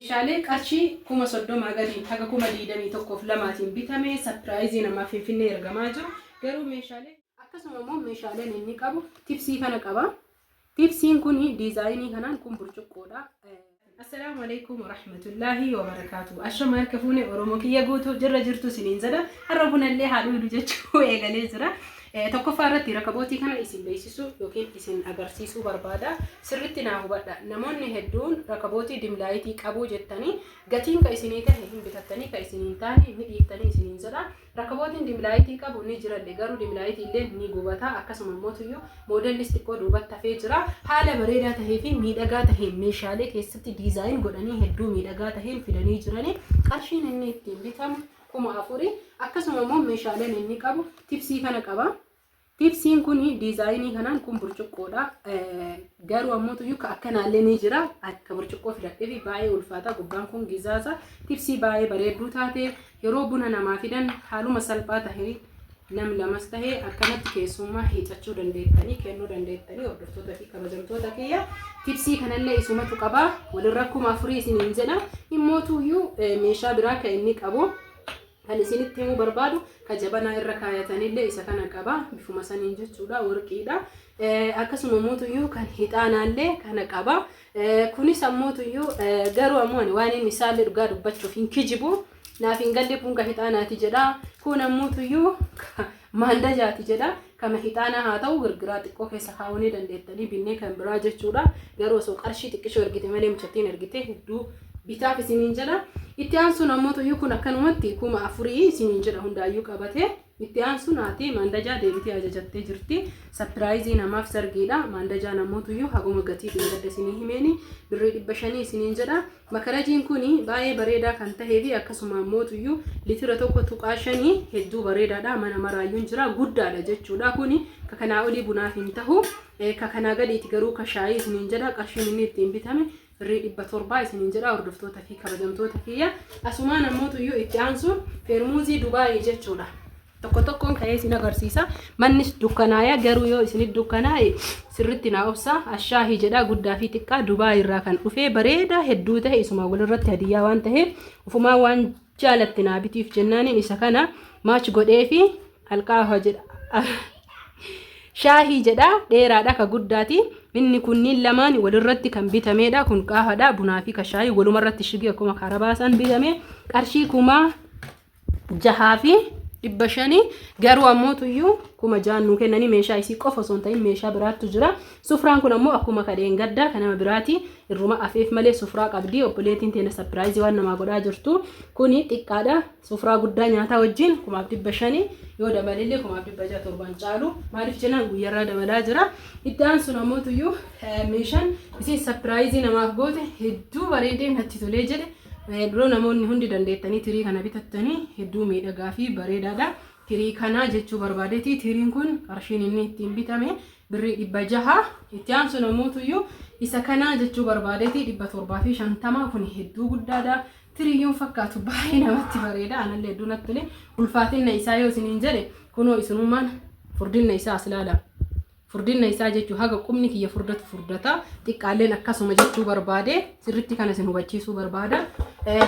Meeshaalee qarshii 30,000 gadiin haga 21,000 fi 2tiin bitame surprise namaaf Finfinnee ergamaa jiru. Garuu meeshaalee akkasuma immoo meeshaaleen inni qabu tibsii kana qaba. Tibsiin kun design kanaan kun burcuqqoodha. Assalaamu alaikum warahmatullaahi wabarakaatu. Ashama harka fuune, Oromoo kiyya guutuu jirra jirtu isiniin jedha. Har'a bunallee haa dhugnu jechuu eegalee jira. Tokkoffaa irratti rakabootii kana isin beeksisuu yookiin isin agarsiisuu barbaada. Sirritti naa hubadha. Namoonni hedduun rakabootii dim light qabuu jettanii gatiin ka isinii tahe hin bitattanii, ka isin hin taane ni dhiiftanii isiniin jedha. Rakabootiin dim light qabu ni jiralle, garuu dim light illee ni gubata. Akkasuma immoo tuyyuu moodellis xiqqoo duubatti hafee jira. Haala bareedaa tahee fi miidhagaa taheen meeshaalee keessatti design godhanii hedduu miidhagaa taheen fidanii jiranii. Qarshiin inni ittiin bitamu 4000. Akkasuma immoo meeshaaleen inni qabu tibsii kana qaba. Tibsiin kun design kanaan kun burcuqqoodha. Garuu ammoo tuyyuu ka akkanaallee ni jira. Akka burcuqqoo filadhee fi baay'ee ulfaata. Gubbaan kun gizaaza. Tibsii baay'ee bareedduu taate yeroo buna namaa fidan haaluma salphaa tahee nam lamas tahee akkanatti keessummaa hiixachuu dandeettanii kennuu dandeettanii, hordoftoota fi kabajamtoota kiyya. Tibsii kanallee isumatu qaba. Walirra 4000 isiniin jedha. Immoo tuyyuu meeshaa biraa kan inni qabu kan isinitti himuu barbaadu ka jabanaa irra kaayatanillee isa kana qaba, bifuma saniin jechuudha, warqiidha. Akkasuma mootuyyuu kan hixaanaallee kana qaba. Kunis ammootuyyuu garuu ammoo ani waan inni isaallee dhugaa dubbachuuf hin kijibu, naaf hin galle. Kun ka hixaanaati jedha, kun ammootuyyuu maandajaati jedha. Kama hixaanaa haa ta'u, girgiraa xiqqoo keessa kaa'uu ni dandeettanii, binnee kan biraa jechuudha. Garuu osoo qarshii xiqqishoo ergite malee, mucattiin ergite hedduu bitaaf isiniin jedha. Itti aansuun ammootuyyuu kun akkanumatti 4000 isiniin jedha, hundaayyuu qabate. Itti aansuun haati maandajaa deebitee ajajattee jirti. Surprise namaaf sargiidha. Maandajaan ammootuyyuu haguma gatii dheengadda isinii himeeni birrii 500 isiniin jedha. Makarajiin kun baay'ee bareedaa kan tahee fi akkasuma ammootuyyuu litira 1.5 hedduu bareedaadha. Mana maraayyuun jira, guddaadha jechuudha. Kuni ka kanaa olii bunaaf hin tahu. Ka kanaa gadiiti garuu ka shaayii isiniin jedha. Qarshiin inni ittiin bitame birrii 700 isiniin jedha, hordoftoota fi kabajamtoota kiyya. Asumaan ammootuyyuu itti aansuun feermuuzii Dubaayii jechuudha. Tokko tokkoon ka'ee isin agarsiisa. Mannis dukkanaaya, garuu yoo isinit dukkanaa'e sirritti naa obsa. Ashaahii jedha, guddaa fi xiqqaa Dubaayii irraa kan dhufee bareedaa hedduu ta'e isuma walirratti hadiyyaa waan ta'eef ufumaa waan jaalatte naa bitiif jennaaniin isa kana match godhee fi alqaafa jedha. Shaahii jedha, dheeraadha, ka guddaati. Inni kunniin lamaan walirratti kan bitameedha. Kun qaafadha, bunaa fi ka shaayii walumarratti shigii akkuma karabaa san bitame qarshii 6500, garuu ammoo tuyyuu 6000 nuu kennanii meeshaa isii qofa osoo hin ta'in meeshaa biraattu jira. Sufraan kun ammoo akkuma kadheen gaddaa kan nama biraati, irruma afeef malee sufraa qabdi. Obboleettiin teena surprise waan namaa godhaa jirtu. Kuni xiqqaadha. Sufraa guddaa nyaataa wajjin 1500, yoo dabalellee 1600, 7 caalu. Maaliif jennaan guyyarraa dabalaa jira. Itti aansuun ammoo tuyyuu meeshaan isin surprise namaaf goote hedduu bareedee natti tolee jedhe. Dura namoonni hundi dandeettanii tirii kana bitattanii hedduu miidhagaa fi bareedaadha. Tirii kanaa jechuu barbaadeeti. Tiriin kun qarshiin inni ittiin bitame birrii 600. Itti aansuun ammoo isa kanaa jechuu barbaadeeti, 750, kun hedduu guddaadha. Tiriyyuun fakkaatu baay'ee namatti bareeda. Anallee hedduu natti tole. Ulfaatinna isaa yoo isiniin jedhe, kunoo isinummaan furdinna isaa as ilaala. Furdinna isaa jechuun haga qubni kiyya furdatu furdata. Xiqqaalleen akkasuma jechuu barbaade, sirritti kana isin hubachiisuu barbaada.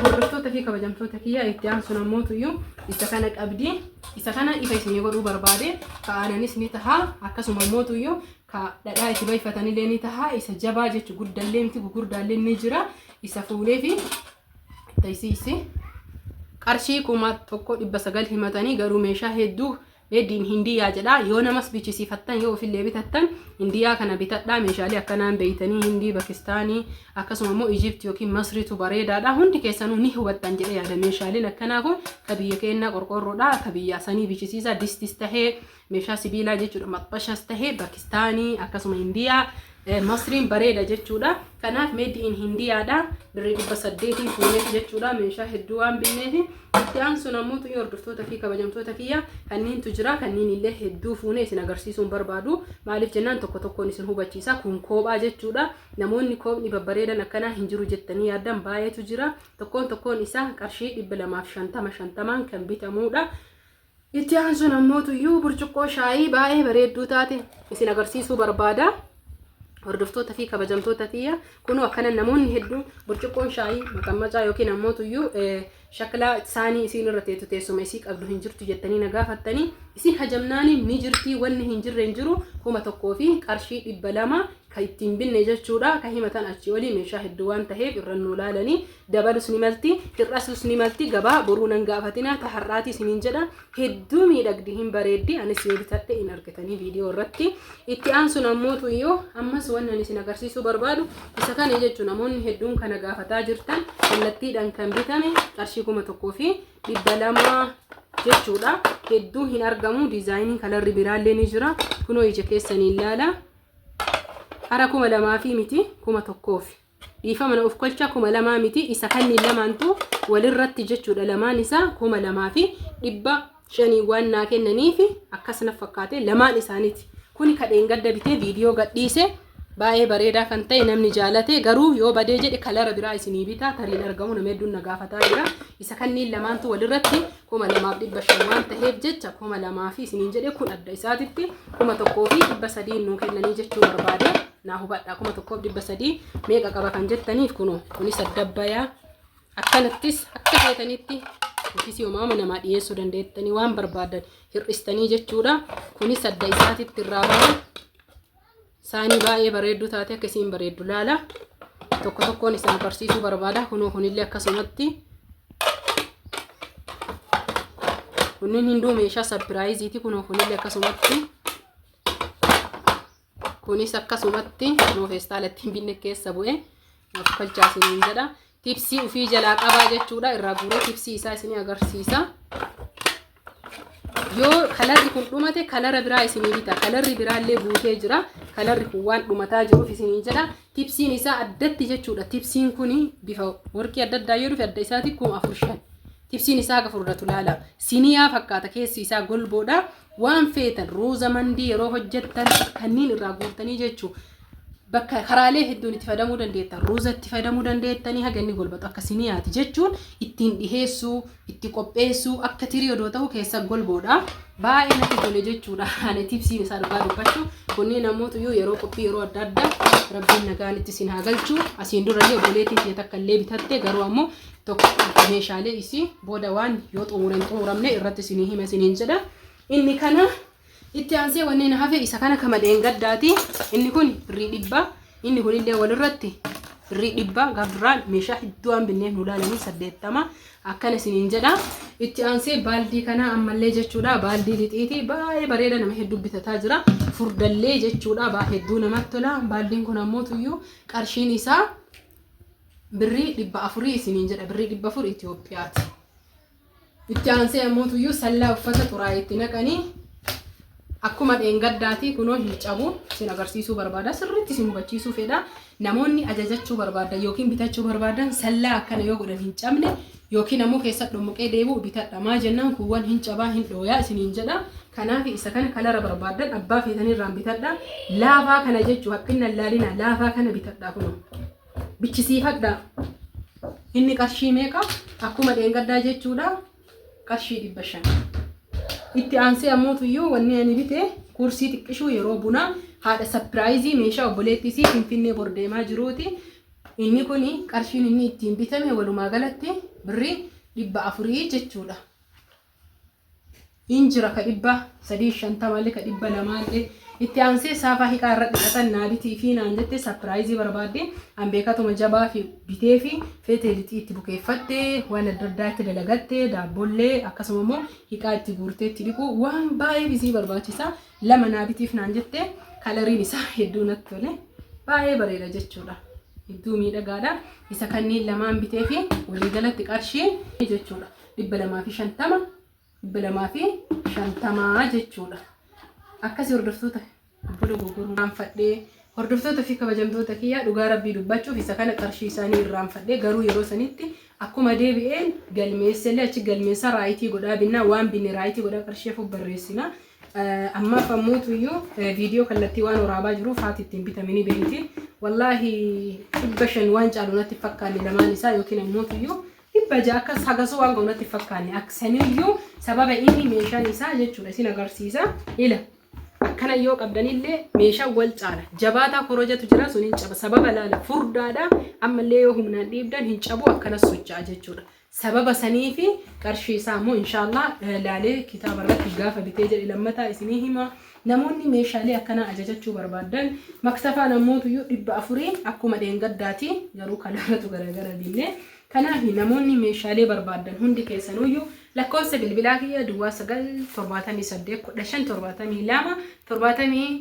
Hordoftoota fi kabajamtoota kiyya, itti aansuun ammoo tuyyuu isa kana qabdi. Isa kana ifa isinii godhuu barbaade, ka aananis ni taha, akkasuma ammoo tuyyuu ka dhadhaa itti bayfatanillee ni taha. Isa jabaa jechu guddallee miti, gugurdaallee ni jira. Isa fuunee fi taysiisi qarshii 1900 himatanii, garuu meeshaa hedduu made in Hindiyaa jedha. Yoo namas bichisiifattan, yoo ofillee bitattan, Hindiyaa kana bitadhaa. Meeshaalee akkanaan beeytanii Hindii, Pakistaanii, akkasuma immoo Ijipti yookiin Masriitu bareedaadha. Hundi keessanuu ni hubattan jedhee yaada. Meeshaaleen akkanaa kun ka biyya keenyaa qorqoorroodha, ka biyya sanii bichisiisa. Distis tahee, meeshaa sibiilaa jechuudha, maxbashas tahee, Pakistaanii akkasuma Hindiyaa, Masriin bareeda jechuudha. Kanaaf made in Hindiyaadha. Birrii 800n fuuneef jechuudha, meeshaa hedduu waan binneef. Itti aansuun ammoo tuyyo hordoftoota fi kabajamtoota kiyya kanneentu jira. Kanneen illee hedduu fuunee isin agarsiisuun barbaadu. Maaliif jennaan tokko tokkoon isin hubachiisa. Kun koophaa jechuudha. Namoonni kophni babbareedan akkanaa hin jiru jettanii yaaddan baay'eetu jira. Tokkoon tokkoon isaa qarshii 250 50n kan bitamudha. Itti aansuun ammoo tuyyuu burcuqqoo shaayii baay'ee bareedduu taate isin agarsiisuu barbaada. Hordoftoota fi kabajamtoota tiyya, kunoo akkana namoonni hedduun burcuqqoon shaayii maqammacaa yookiin ammoo tuyyuu shaklaa saanii isiin irra teettu teessuma isii qabdu hin jirtu jettanii na gaafattanii, isin hajamnaani ni jirti, wanni hin jirre hin jiru. 1000 fi qarshii 200 kan ittiin binne jechuudha. Kan himatan achii olii meeshaa hedduu waan taheef irra nuu laalanii dabalus ni malti, hir'asus ni malti. Gabaa boruu nan gaafatina, ta har'aatii isiniin jedha. Hedduu miidhagdi, hin bareeddi. Anis yoo bitadhe hin argitanii viidiyoo irratti. Itti aansuun ammoo tuyyoo ammas wanni ani isin agarsiisuu barbaadu isa kana jechuun, namoonni hedduun kana gaafataa jirtan, kallattiidhaan kan bitame qarshii 1200 jechuudha. Hedduu hin argamu, diizaayiniin kalarri biraallee ni jira. Kunoo ija keessanii ilaala. Hara 2000 fi miti, 1000fi. Dhiifama na of kolcha, 2000 miti, isa kanniin lamaantu walirratti jechuudha. Lamaan isaa 2500 waan naa kennaniif akkas na fakkaate lamaan isaaniiti. Kuni kadheen gadda bitee viidiyoo gadhiise, baay'ee bareedaa kan ta'e, namni jaalate. Garuu yoo badee jedhe kalara biraa isinii bitaa, tariin argamu, nama hedduun na gaafataa jira. Isa kanniin lamaantu walirratti 2500 waan ta'eef jecha 2000 fi isiniin jedhe. Kun adda isaatitti 1300 nuu kennanii jechuu barbaade, naa hubadha. 1300 meeqa qaba kan jettaniif, kunoo kunis adda bayaa. Akkanattis akka feetanitti yookiis yomaama namaa dhiyeessuu dandeettanii, waan barbaadan hir'istanii jechuudha. Kunis adda isaatitti irraa baha. Saanii baay'ee bareedduu taate, akka isiin bareeddu laala. Tokko tokkoon isin agarsiisuu barbaada. Kunoo kunillee akkasumatti. Kunniin hunduu meeshaa surpriseiiti. Kunoo kunillee akkasumatti. Kunis akkasumatti, kunoo feestaala ittiin binne keessa bu'e. Of kolchaa isiniin jedha. Tipsii ofii jalaa qabaa jechuudha. Irraa guuree tipsii isaa isinii agarsiisa. Yoo kalarri kun dhumate kalara biraa isinii bita. Kalarri biraallee guutee jira. Kalarri kun waan dhumataa jiruuf isiniin jedha. Tipsiin isaa addatti jechuudha. Tipsiin kun bifa warqii adda addaa yoo dhufe adda isaati 4500. Tipsiin isaa haga furdatu laala. Siniyaa fakkaata, keessi isaa golboodha. Waan feetan ruuza mandii yeroo hojjettan kanneen irraa guurtanii jechuu, bakka karaalee hedduun itti fayyadamuu dandeettan. Ruuza itti fayyadamuu dandeettanii, haga inni golbatu akka siniyaati jechuun ittiin dhiheessuu, itti qopheessuu, akka tirii odoo ta'u keessa golboodha. Baay'ee natti tole jechuudha. Ani tipsiin isaa, dhugaa dubbachuu, kunneen namoota iyyuu yeroo qophii yeroo adda addaa rabbiin nagaan itti isin haa galchu. Asiin durallee obboleettiin kiyya takka illee bitatte, garuu ammoo tokko meeshaalee isii booda waan yoo xumuran xumuramne irratti isinii hima isiniin jedha. Inni kana itti aansee wanneen hafe isa kana kama dheengaddaati. Inni kun birrii 100. Inni kunillee walirratti birrii 100. Gaaf duraan meeshaa hedduu waan binneef nu laalanii 80 akkana isiniin jedha. Itti aansee baaldii kana ammallee jechuudha. Baaldii lixiiti, baay'ee bareeda, nama hedduu bitataa jira. Furdallee jechuudha, baay'ee hedduu namatti tola. Baaldiin kun ammoo tuyyuu qarshiin isaa birrii 400 isiniin jedha. Birrii 400 Itoophiyaati. Itti aansee ammoo tuyyuu sallaa uffata xuraa'e itti naqanii akkuma dheengaddaati, kunoo hin cabu, isin agarsiisuu barbaada, sirriitti isin hubachiisuu fedha. Namoonni ajajachuu barbaadan yookiin bitachuu barbaadan, sallaa akkana yoo godhan hin cabne yookiin ammoo keessa dhommuqee deebi'u bitadha. Maa jennaan kuuwwan hin cabaa, hin dhooyaa isiniin jedha. Kanaaf isa kana kalara barbaadan abbaa feetanii irraan bitadha. Laafaa kana jechuu haphina laalina, laafaa kana bitadha, kunoo bichisiifadha. Inni qarshii meeqa? Akkuma dheengaddaa jechuudha, qarshii 500. Itti aansee ammoo tuyyuu wanni ani bite kursii xiqqishuu yeroo bunaa, haadha surprise meeshaa obboleettii isii Finfinnee bor deemaa jiruuti. Inni kun qarshiin inni ittiin bitame walumaa galatti birrii 400 jechuudha. Hin jira ka 350llee, ka 200llee. Itti aansee saafaa hiqaa irra dhiqatan naa bitii fi naan jette, surprise barbaadde. An beekatuma jabaa fi bitee fi feetee lixii itti bukeeffatte, waan adda addaa itti dalagatte, daabbollee akkasuma immoo hiqaa itti guurtee itti dhiqu, waan baay'ee isii barbaachisa. Lama naa bitiif naan jette. Kalariin isaa hedduu natti tole, baay'ee bareeda jechuudha. Hedduu miidhagaadha. Isa kanneen lamaan bitee fi waliigalatti qarshii jechuudha 250, 250 jechuudha. Akkasii hordoftoota obbo Dogoggoruu irraanfadhee. Hordoftoota fi kabajamtoota kiyyaa, dhugaa rabbii dubbachuuf isa kana qarshii isaanii irraanfadhee, garuu yeroo sanitti akkuma deebi'een galmeessellee achi galmeessaa right godhaa binnaa, waan binne right godhaa qarshii hafuuf barreessina. Ammaaf ammuutuyyuu viidiyoo kallattii waan waraabaa jiruuf haati ittiin bitamini beekti. Wallaahi 500 waan caalu natti fakkaanne lamaan isaa, yookiin ammuutuyyuu 600 akkas hagasuu waan ga'u natti fakkaanne. Aksaniyyuu sababa inni meeshaan isaa jechuudha isin agarsiisa. Ila. Akkana yoo qabdanillee meeshaan wal caala. Jabaataa korojatu jira sun hin caba. Sababa laala furdaadha. Ammallee yoo humnaan dhiibdan hin cabu akkanas socho'a jechuudha. Sababa saniifi qarshii isaa immoo inshaallah laalee kitaaba irratti gaafa bitee jedhe lammataa isinii hima. Namoonni meeshaalee akkanaa ajajachuu barbaaddan maktafaan ammootuyyuu 400 akkuma dheengaddaati garuu kalaratu garagara binne. Kanaaf namoonni meeshaalee barbaaddan hundi keessanuyyuu lakkoofsa bilbilaa kiyya duwwaa 9 78 15 72 72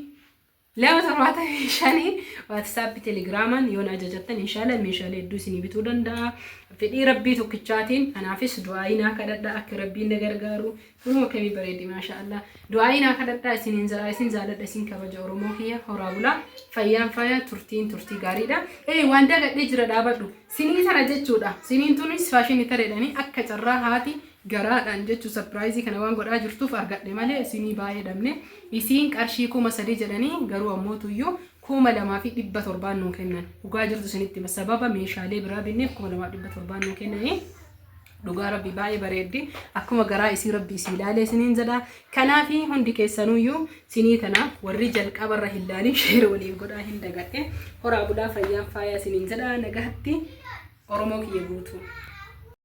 75 WhatsApp, Telegiraamaan yoon ajajattan inshaalla meeshaalee hedduu isinii bituu danda'a. Fedhii Rabbii tokkichaatiin kanaafis du'aayii naa kadhadhaa akka Rabbiin na gargaaru. Kunoo akkamii bareeddi maasha Allah. Du'aayii naa kadhadhaa isiniin jedha isin jaaladha isin kabaja Oromoo kiyya horaa bulaa fayyaan faaya turtiin turtii gaariidha. Ee waan dagadhee jira dhaabadhu. Sinii tana jechuudha. Siniin tunis faashinii tareedhani akka carraa haati garaadhaan jechuu sapiraayizii kana waan godhaa jirtuuf argadhe malee sinii baay'ee dhabne. Isiin qarshii 3000 jedhanii garuu ammoo tuyyuu 2700n nuu kennan. Dhugaa jirtu isinitti hima. Sababa meeshaalee biraa binneef 2700n nuu kennanii. Dhugaa Rabbi baay'ee bareeddi. Akkuma garaa isii Rabbi isii ilaalee isiniin jedha. Kanaaf hundi keessanuyyuu sinii tana warri jalqabarra hin laalin share waliif godhaa hin dagadhe. Horaa bulaa fayyaan faayaa isiniin jedha nagahatti Oromoo kiyya guutuu.